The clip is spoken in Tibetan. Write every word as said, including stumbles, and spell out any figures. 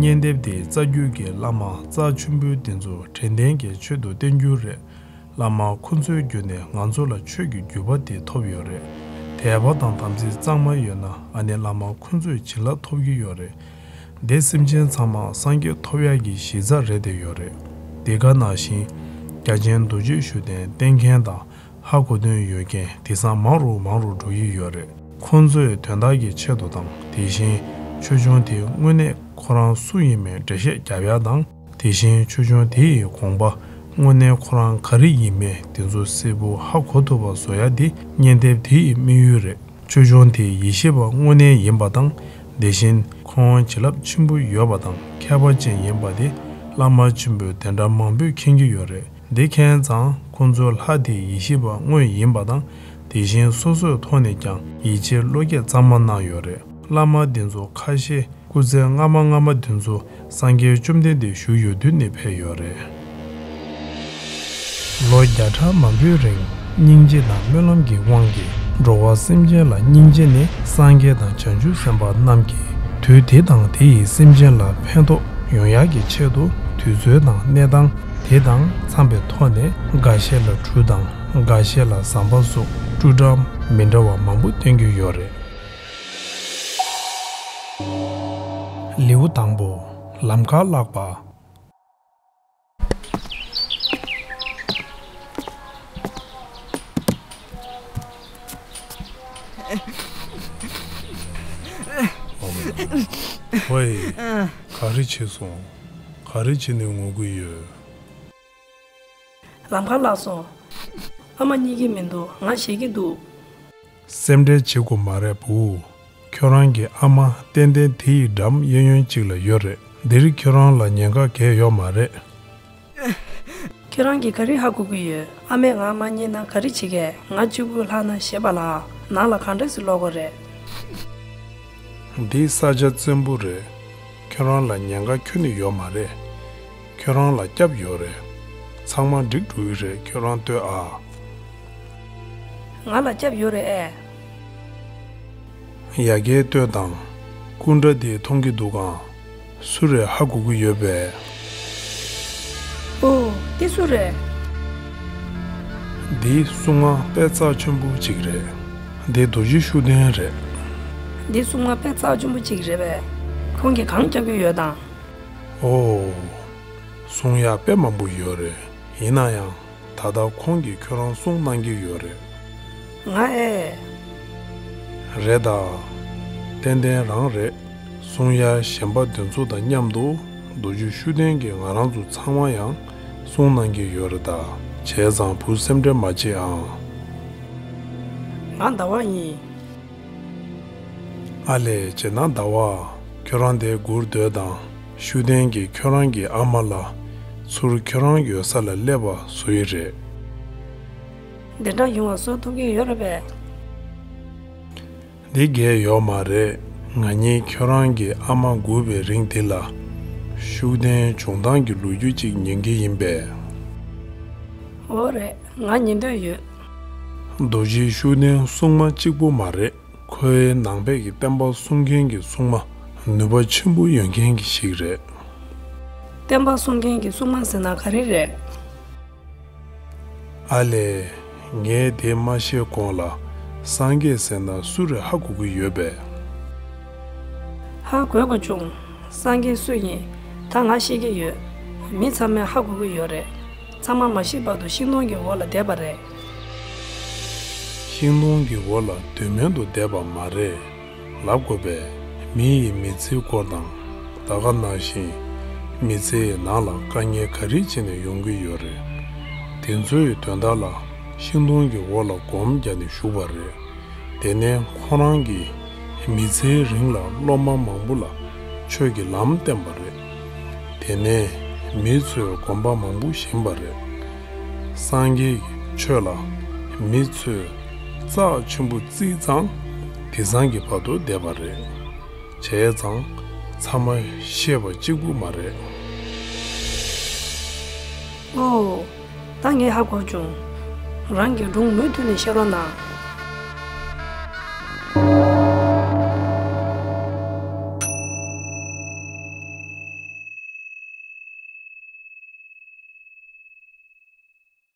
བརྙན་དེབ་དེའི་རྩ་རྒྱུད་ཀྱི་བླ་མ་རྩ་ཆེན་པོ་དེ་ཚོ་དྲན་རྟེན་གྱི་ཆེད་དུ་བསྟན་རྒྱུ་རེད། བླ་མ་ཁོ་ཚོའི་བརྒྱུད་ནས་ང་ཚོ་ལ་ཆོས་ཀྱི་བརྒྱུད་པ་དེ་ཐོབ་ཡོད་རེད། དད་པ་དང་དམ་ཚིག་གཙང་མ་ཡོད་ན་ཨ་ནེ་བླ་མ་ཁོ་ཚོས་བྱིན་རླབས་ཐོབ་ཀྱི་ཡོད་རེད། འདི་སེམས་ཅན་ཚང་མ་སངས་རྒྱས་ཐོབ་ཡག་གི་གཞི་རྩ་རེད་བསྡད་ཡོད་རེད། འདི་ག་ནང་བཞིན་རྒྱ་ཆེན་རྡོ་རྗེ་ཤུགས་ལྡན་བསྟེན་མཁན་དང་ཧ་གོ་དོན་ཡོད་མཁན་དེང་སང་མང་རུ་མང་རུ་འགྲོ་གི་ཡོད་རེད། ཁོང་ཚོས་དོན་དག་གི་ཆེད་དུ་དང་དེ་བཞིན་ཆོས་སྐྱོང་དེ་དངོས་གནས་ཁོ་རང་སུ་ཡིན་མིན་འགྲེལ་བཤད་རྒྱབ་ཡག་དང་དེ་བཞིན་ཆོས་སྐྱོང་དེ་ཡི་དགོངས་པ་དངོས་གནས་ཁོ་རང་ག་རེ་ཡིན་མིན་དེ་ཚོ་གསལ་པོ་ཧ་གོ་ཐུབ་པ་བཟོ་ཡག་འདི་བརྙན་དེབ་དེ་ཡི་དམིགས་ཡུལ་རེད། ཆོས་སྐྱོང་དེ་ཡེ་ཤེས་པ་དངོས་གནས་ཡིན་པ་དང་། དེ་བཞིན་ཁོང་བྱིན་རླབས་ཆེན་པོ་ཡོད་པ་དང་མཁས་པ་ཅན་ཡིན་པ་དེ་བླ་མ་ཆེན་པོས་དེ་འདྲ་མང་པོས་མཁྱེན་གྱི་ཡོད་རེད། འདི་མཁྱེན་ཙང་ཁོང་ཚོའི་ལྷ་དེ་ཡེ་ཤེས་པ་དངོས་ཡིན་པ་དང་། དེ་བཞིན་སོ་སོའི་ཐོག་ནས་ཀྱང་ཡིད་ཆེས་བློ་སྐྱེད་གཙང་མ་གནང་ཡོད་རེད། བླ་མ་འདི་ཚོ་ཁ་ཤས་སྐུ་ཚེ་སྔ་མ་སྔ་མ་འདི་ཚོ་སངས་རྒྱས་བཅོམ་ལྡན་འདས་བཞུགས་ཡོད་དུས་ནས་ཕེབས་ཡོད་རེད། ལོ་བརྒྱ་ཕྲག་མང་པོའི་རིང་སྙིང་རྗེ་དང་སྨོན་ལམ་གྱི་དབང་གིས་འགྲོ་བ་སེམས་ཅན་ལ་སྙིང་རྗེ་ནི་སངས་རྒྱས་དང་བྱང་ཆུབ་སེམས་དཔའ་རྣམས་ཀྱིས་དུས་དེ་དང་དེ་ཡི་སེམས་ཅན་ལ་ཕན་ཐོགས་ཡོང་ཡག་གི་ཆེད་དུ་དུས་ཚོད་དང་གནས་སྟངས་དེ་དང་འཚམས་པའི་ཐོག་ནས་འགའ་ཤས་ལ་གྲུ་དང་འགའ་ཤས་ལ་ཟམ་པ་སོགས་སྤྲུལ་སྒྲ་མི་འདྲ་བ་མང་པོ་བསྟན་གྱི་ཡོད་རེད། ལེའུ་དང་པོ། ལམ་ཁ་བརླག་པ། ཝེ། ག་རེ་བྱས་སོང་། ག་རེ་བྱས་ནས་ངུ་གི་ཡོད། ལམ་ཁ་བརླག་སོང་། ཨ་མ་གཉིད་ཀྱི་མི་འདུག་ང་ཞེད་ཀྱི་འདུག་སེམས་ཁྲལ་བྱེད་དགོས་མ་རེད་བུ། ཁྱོད་རང་གི་ཨ་མ་ཏན་ཏན་དེ་ཡི་འགྲམ་གཡས་གཡོན་གཅིག་ལ་ཡོད་རེད། འདིར་ཁྱོད་རང་ལ་ཉེན་ཁ་གང་ཡོད་མ་རེད། ཁྱོད་རང་གིས་ག་རེ་ཧ་གོ་གི་ཡོད། ཨ་མས་ང་མ་རྙེད་ན་ག་རེ་བྱེད་གས། ང་གཅིག་པུ་ལྷག་ན་ཞེད་པ་ལ། ནང་ལ་གང་འདྲ་སེ་ལོག་དགོས་རེད། འདི་ས་ཆ་བཙན་པོ་རེད། ཁྱོད་རང་ལ་ཉེན་ཁ་ཁྱོན་ནས་ཡོད་མ་རེད། ཁྱོད་རང་ལ་སྐྱབས་ཡོད་རེད། ཚང་མ་འགྲིག་འགྲོ་གི་རེད། ཁྱོད་རང་ལྟོས་ཨ། ང་ལ་སྐྱབས་ཡོད་རེད་ཨེ། ཡ་གིར་ལྟོས་དང་། སྐུ་འདྲ་དེ་མཐོང་གི་འདུག་གམ། སུ་རེད་ཧ་གོ་གི་ཡོད་པས། ཨོ། དེ་སུ་རེད། འདི་གསུང་ང་དཔེ་རྩ་ཆེན་པོ་གཅིག་རེད། འདི་རྡོ་རྗེ་ཤུགས་ལྡན་རེད། འདི་གསུང་ང་དཔེ་རྩ་ཆེན་པོ་གཅིག་རེད་པས། ཁོང་གིས་གང་སྐྱབས་ཀྱི་ཡོད་དམ། ཨོ། གསུང་ཡག་དཔེ་མང་པོ་ཡོད་རེད། ཡིན་ན་ཡང་། ད་ལྟ་ཁོང་གིས་ཁྱོད་རང་གསུང་གནང་གི་ཡོད་རེད། ང་ཨེ། རེད་ད། ཏན་ཏན་རང་རེད། གསུང་ཡག་གཞན་པ་དེ་ཚོ་དང་མཉམ་དུ་རྡོ་རྗེ་ཤུགས་ལྡན་གྱིས་ང་རང་ཚོ་ཚང་མ་ཡང་གསུང་གནང་གི་ཡོད་རེད་ད། བྱས་ཙང་བུ་སེམས་ཁྲལ་མ་བྱེད་ཨང་། ང་ཟླ་བ་ཡིན། ཨ་ལས་བྱས་ན་ཟླ་བ། ཁྱོད་རང་དེ་སྒུག་སྡོད་དང་། ཤུགས་ལྡན་གྱིས་ཁྱོད་རང་གི་ཨ་མ་ལ་ཚུར་ཁྱོད་རང་ཡོད་ས་ལ་སླེབས་པ་བཟོ་ཡི་རེད། དེ་འདྲ་ཡོང་བ་བཟོ་ཐུབ་ཀྱི་ཡོད་རེད་པས། འདི་འགལ་ཡོད་མ་རེད། ང་གཉིས་ཁྱོད་རང་གི་ཨ་མ་སྒུག་པའི་རིང་འདི་ལ་ཤུགས་ལྡན་བྱུང་སྟངས་ཀྱི་ལོ་རྒྱུས་ཅིག་ཉན་གྱི་ཡིན་པས། འོ་རེད། ང་ཉན་འདོད་ཡོད། རྡོ་རྗེ་ཤུགས་ལྡན་སྲུང་མ་གཅིག་པུ་མ་རེད། ཁོའི་ནང་པའི་གི་བསྟན་པ་སྲུང་མཁན་གྱི་སྲུང་མ་ནུས་པ་ཆེན་པོ་ཡོད་མཁན་གྱི་ཞིག་རེད། བསྟན་པ་སྲུང་མཁན་གྱི་སྲུང་མ་ཟེར་ན་ག་རེ་རེད། ཨ་ལས། ངས་དེ་མ་བཤད་གོང་ལ་སངས་རྒྱས་ཟེར་ན་སུ་རེད་ཧ་གོ་གི་ཡོད་པས། ཧ་གོ་དགོས་བྱུང་། སངས་རྒྱས་སུ་ཡིན་ད་ང་ཤེས་ཀྱི་ཡོད། མི་ཚང་མས་ཧ་གོ་གི་ཡོད་རེད། ཚང་མ་མ་ཤི་བར་དུ་ཤིང་སྡོང་གི་འོག་ལ་བསྡད་པ་རེད། ཤིང་སྡོང་གི་འོག་ལ་དོན་མེད་དུ་བསྡད་པ་མ་རེད། ལབ་དགོས་པས། མི་ཡི་མི་ཚེའི་སྐོར་དང་། ད་ག་ནང་བཞིན་མི་ཚེའི་ནང་ལ་དཀའ་ངལ་ག་རེ་བྱས་ནས་ཡོང་གི་ཡོད་རེད། དེ་ཚོའི་དོན་དག་ལ་ཤིང་སྡོང་གི་འོག་ལ་སྒོམ་རྒྱག་ནས་བཞུགས་པ་རེད། དེ་ནས་ཁོ་རང་གིས་མི་ཚེའི་རིང་ལ་སློབ་མ་མང་པོ་ལ་ཆོས་ཀྱི་ལམ་བསྟན་པ་རེད། དེ་ནས་མི་ཚོས་གོམ་པ་མང་པོ་བཞེངས་པ་རེད། སངས་རྒྱས་ཀྱི་ཆོས་ལ་མི་ཚོས་རྩ་ཆེན་པོ་བརྩིས་ཙང་དེང་སང་གི་བར་དུ་བསྡད་པ་རེད། བྱས་ཙང་ཚང་མ་ཤེས་པ་གཅིག་པུ་མ་རེད། ཨོ། ད་ངས་ཧ་གོ་བྱུང་། རང་གི་སྒྲུང་མུ་མཐུད་ནས་བཤད་རོགས་གནང་།